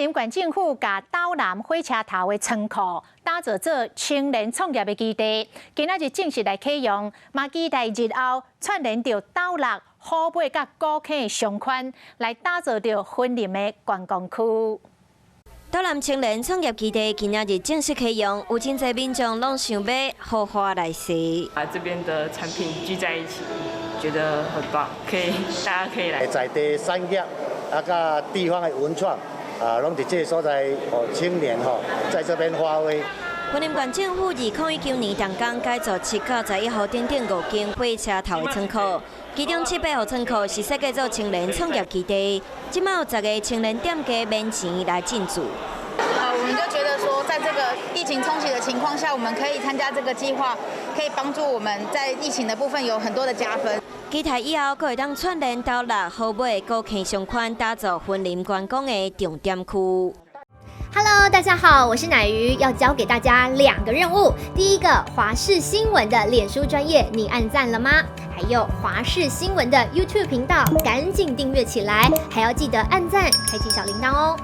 林縣政府共斗南火車頭的倉庫打造做青年創業的基地，今仔日正式來啟用，嘛期待日後串聯著斗六、虎尾佮古坑的商圈，來打造著雲林的觀光區。斗南青年創業基地今仔日正式啟用，有真濟民眾攏想欲好花來勢。把這邊的產品聚在一起，覺得很棒，可以大家可以來。在地產業啊，佮地方的文創啊，攏佇這個所在，予青年吼，在這邊發揮。雲林縣政府2019年動工改造7到11號等等五間火車頭的倉庫，其中七八號倉庫是設計做青年創業基地，這擺有十个青年店家免錢來進駐。我們就覺得說，在這個疫情衝擊的情況下，我們可以參加這個計劃，可以幫助我們在疫情的部分有很多的加分。期待以後閣會當串聯斗六、虎尾、古坑商圈，打造雲林觀光的重點區。 Hello，大家好，我是乃瑜，要交給大家兩個任務。第一個，華視新聞的臉書專頁，你按讚了嗎？還有華視新聞的 YouTube 頻道，趕緊訂閱起來，還要記得按讚，開啟小鈴鐺哦。